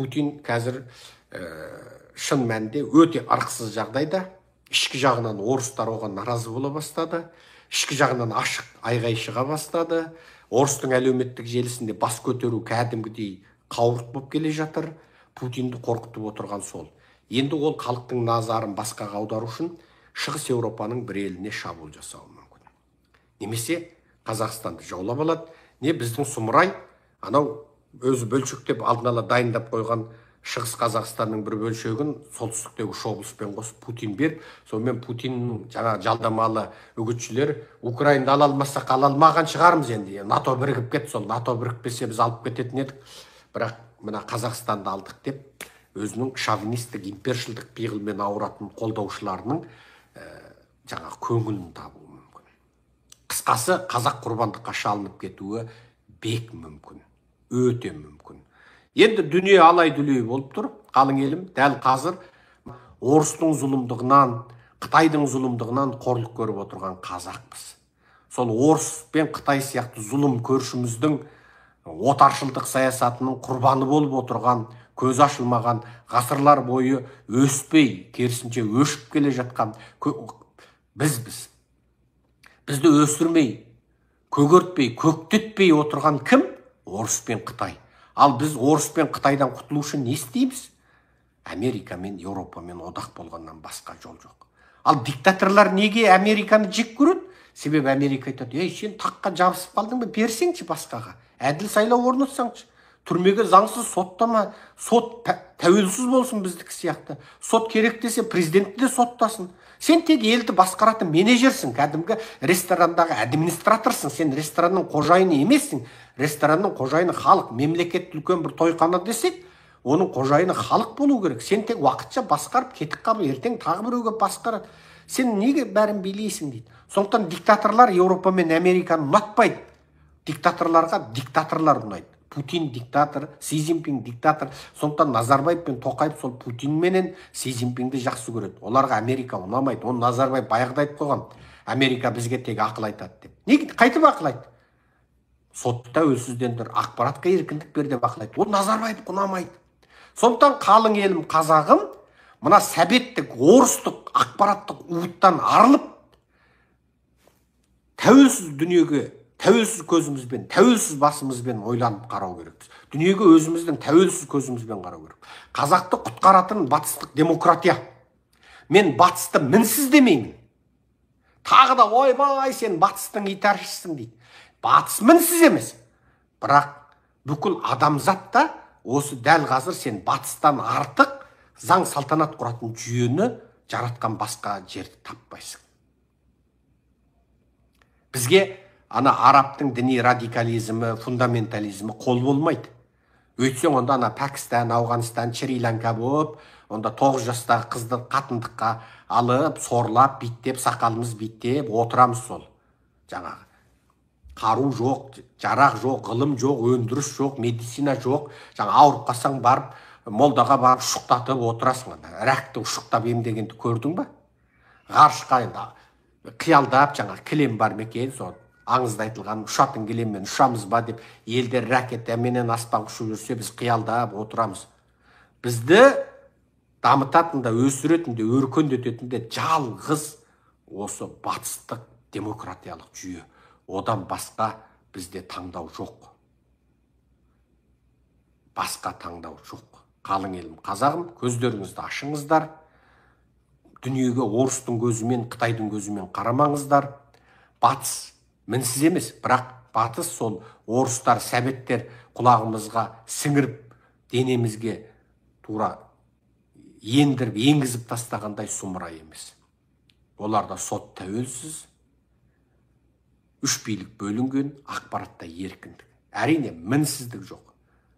Путин қазір шын мәнінде өте ырықсыз жағдайда. Ішкі жағынан орыстар оған наразы бола бастады. Ішкі жағынан ашық айғай шыға бастады. Орыстың әлеуметтік желісінде бас көтеру кәдімгідей қауырт болып келе жатыр. Путинді қорқытып отырған сол. Енді ол халықтың назарын басқаға аудару үшін Шығыс Еуропаның бір еліне шабуыл жасауы мүмкін. Немесе Қазақстанды жаулап алады, не біздің сұмырай анау өзі бөлшектеп алдын ала дайындап қойған Шығыс Қазақстанның бір бөлшегін солтүстіктегі үш облыспен қосып Путин беріп, сонымен Путиннің жаңа жалдамалы үгітшілер Украинаны ала алмасақ ала алмаған шығармыз енді. НАТО бірігіп кетті, сол НАТО бірікпесе біз алып кететін едік. Бірақ мына Қазақстанды алдық деп өзінің шовинистік, импершілдік пиғылмен ауыратын қолдаушыларының жаңағы көңілін табуы мүмкін. Қысқасы, қазақ құрбандыққа шалынып кетуі бек мүмкін, өте мүмкін. Енді дүние алай-дүлей болып тұр, қалың елім, дәл қазір орыстың зұлымдығынан, қытайдың зұлымдығынан қорлық көріп отырған қазақпыз. Сол орыс пен қытай сияқты зұлым көршіміздің отаршылдық саясатының құрбаны болып отырған, көзі ашылмаған, ғасырлар бойы өспей, керісінше өшіп келе жатқан бізбіз. Бізді өсірмей, көгертпей, көктетпей отырған кім? Орыс пен Қытай. Ал біз орыс пен Қытайдан құтылу үшін не істейміз? Америка мен Еуропамен одақ болғаннан басқа жол жоқ. Ал диктаторлар неге Американы жек көреді? Себебі Америка айтады: "Ей, сен таққа жабысып қалдың ба? Берсеңші басқаға. Әділ сайлау орнатсаңшы. Түрмеге заңсыз соттама, сот тәуелсіз болсын біздікі сияқты. Сот керек десе президентті де соттасын. Сен тек елді басқаратын менеджерсің, кәдімгі ресторандағы администраторсың. Сен ресторанның қожайыны емессің. Ресторанның қожайыны халық. Мемлекет үлкен бір тойхана десек, оның қожайыны халық болу керек. Сен тек уақытша басқарып кетіп қалып, ертең тағы біреуге басқарады. Сен неге бәрін билейсің дейді. Сондықтан диктаторлар Еуропа мен Американы ұнатпайды. Диктаторларға диктаторлар ұнайды. Путин диктатор, Си Цзиньпин диктатор. Сондықтан Назарбаев пен Тоқаев сол Путин менен Си Цзиньпинді жақсы көреді. Оларға Америка ұнамайды. Оны Назарбаев баяғыда айтып қойған. Америка бізге тек ақыл айтады деп. Неге қайтып ақыл айтты? Сотты тәуелсіздендір, ақпаратқа еркіндік бер деп ақыл айтты. Ол Назарбаевқа ұнамайды. Сондықтан қалың елім қазағым, мына сәбеттік, орыстық, ақпараттық уыттан арылып, тәуелсіз дүниеге тәуелсіз көзімізбен, тәуелсіз басымызбен ойланып қарау керекпіз. Дүниеге өзіміздің тәуелсіз көзімізбен қарау керек. Қазақты құтқаратын батыстық демократия. Мен батысты мінсіз демеймін. Тағы да ойбай, сен батыстың итаршысың дейді. Батыс мінсіз емес. Бірақ бүкіл адамзат та осы дәл қазір сен батыстан артық заң салтанат құратын жүйені жаратқан басқа жерді таппайсың. Бізге ана арабтың діни радикализмі, фундаментализмі қол болмайды. Өйтсең онда ана Пәкістан, Ауғанстан, Шри-Ланка болып, онда 9 жастағы қызды қатындыққа алып, сорлап, биттеп, сақалымыз биттеп отырамыз сол. Жаңағы қару жоқ, жарақ жоқ, ғылым жоқ, өндіріс жоқ, медицина жоқ. Жаңа ауырып қалсаң барып, молдаға барып ұшықтатып отырасың. Ана ракты ұшықтап емдегенді көрдің ба? Ғарышқа енді қиялдап, жаңа кілем бар ма екен, сол аңызда айтылған ұшатын кілеммен ұшамыз ба деп елдер ракетаменен аспанға ұшып жүрсе, біз қиялдап отырамыз. Бізді дамытатын да, өсіретін де, өркендететін де жалғыз осы батыстық демократиялық жүйе. Одан басқа бізде таңдау жоқ. Басқа таңдау жоқ. Қалың елім қазағым, көздеріңізді ашыңыздар. Дүниеге орыстың көзімен, қытайдың көзімен қарамаңыздар. Батыс мінсіз емес, бірақ батыс сол орыстар, сәбеттер құлағымызға сіңіріп, денемізге тура ендіріп, енгізіп тастағандай сұмырай емес. Оларда сот тәуелсіз, үш билік бөлінген, ақпаратта еркіндік. Әрине, мінсіздік жоқ.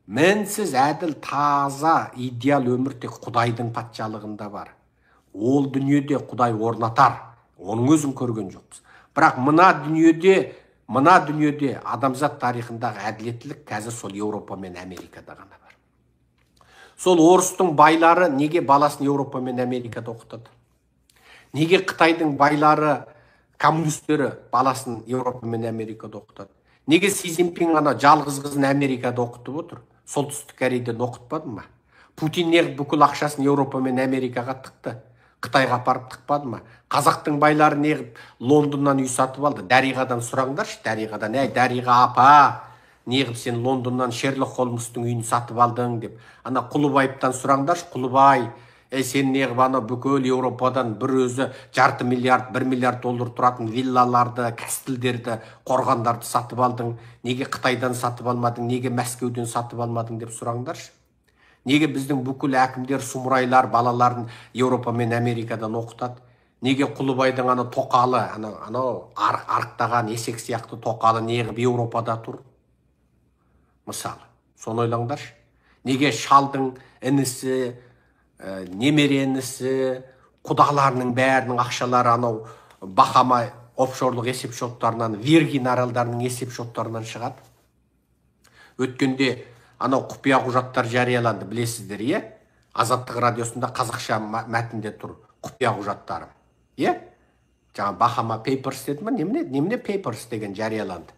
Мінсіз, әділ, таза, идеал өмір тек Құдайдың патшалығында бар. Ол дүниеде Құдай орнатар, оның өзін көрген жоқпыз. Бірақ мына дүниеде адамзат тарихындағы әділеттілік қазір сол Еуропа мен Америкада ғана бар. Сол орыстың байлары неге баласын Еуропа мен Америкада оқытады? Неге Қытайдың байлары, коммунистері баласын Еуропа мен Америкада оқытады? Неге Си Цзиньпин ана жалғыз қызын Америкада оқытып отыр? Солтүстік Кореядан оқытпады ма? Путин неғып бүкіл ақшасын Еуропа мен Америкаға тықты? Қытайға апарып тықпады ма? Қазақтың байлары неғып Лондоннан үй сатып алды? Дариғадан сұраңдаршы, Дариғадан. Әй, Дариға апа, неғып сен Лондоннан Шерлок Холмстың үйін сатып алдың деп. Ана Құлыбаевтан сұраңдаршы, Құлыбай, әй, сен неғып ана бүкіл Еуропадан бір өзі жарты миллиард, 1 миллиард доллар тұратын виллаларды, кастильдерді, қорғандарды сатып алдың? Неге Қытайдан сатып алмадың, неге Мәскеуден сатып алмадың деп сұраңдаршы. Неге біздің бүкіл әкімдер, сұмырайлар балаларын Еуропа мен Америкадан оқытады? Неге Құлыбайдың ана тоқалы, анау арықтаған есек сияқты тоқалы неғып Еуропада тұр? Мысалы, соны ойлаңдаршы. Неге шалдың інісі, немере інісі, құдаларының бәрінің ақшалары анау Бахама офшорлық есеп шоттарынан, Виргин аралдарының есеп шоттарынан шығады? Өткенде анау құпия құжаттар жарияланды, білесіздер, иә? Азаттық радиосында қазақша мәтінде тұр құпия құжаттары, иә? Жаңа Бахама Papers деді ма, немене, немене Papers деген жарияланды,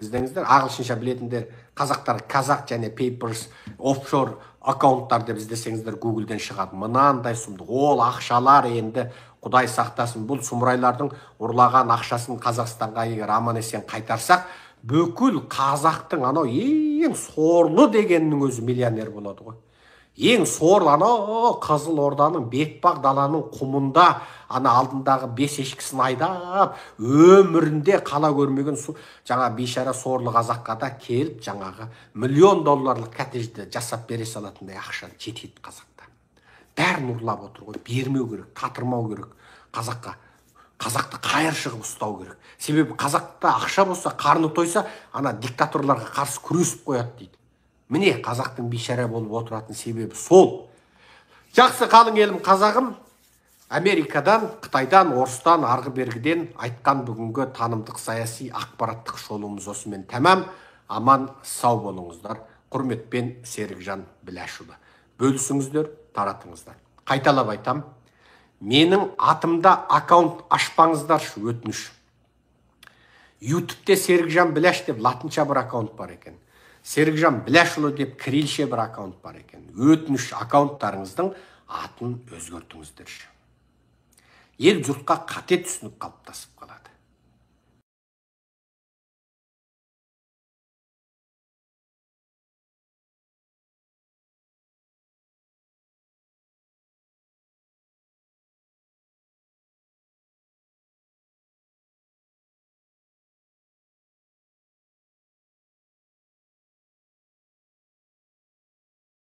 іздеңіздер. Ағылшынша білетіндер, қазақтар қазақ және Papers, офшор аккаунттар деп іздесеңіздер, Гуглден шығады. Мынандай сұмдық. Ол ақшалар енді, құдай сақтасын, бұл сұмырайлардың ұрлаған ақшасын Қазақстанға егер аман есен қайтарсақ, бүкіл қазақтың анау ең сорлы дегеннің өзі миллионер болады ғой. Ең сорлы, анау Қызылорданың, Бетпақ даланың құмында ана алдындағы бес ешкісін айдап, өмірінде қала көрмеген су, жаңа бейшара сорлы қазаққа да келіп, жаңағы миллион долларлық коттеджді жасап бере салатындай ақша жетеді қазақта. Бәрін ұрлап отыр ғой. Бермеу керек, татырмау керек қазаққа. Қазақты қайыршы қылып ұстау керек. Себебі қазақта ақша болса, қарны тойса, ана диктаторларға қарсы күресіп қояды дейді. Міне, қазақтың бейшара болып отыратын себебі сол. Жақсы, қалың елім, қазағым, Америкадан, Қытайдан, орыстан, арғы бергіден айтқан бүгінгі танымдық, саяси, ақпараттық шолуымыз осымен тәмам. Аман сау болыңыздар. Құрметпен, Серікжан Біләшұлы. Бөлісіңіздер, таратыңыздар. Қайталап айтам, менің атымда аккаунт ашпаңыздаршы, өтініш. Ютубте Серікжан Біләш деп латынша бір аккаунт бар екен, Серікжан Біләшұлы деп кириллше бір аккаунт бар екен. Өтініш, аккаунттарыңыздың атын өзгертіңіздерші. Ел жұртқа қате түсінік қалыптасып қалады.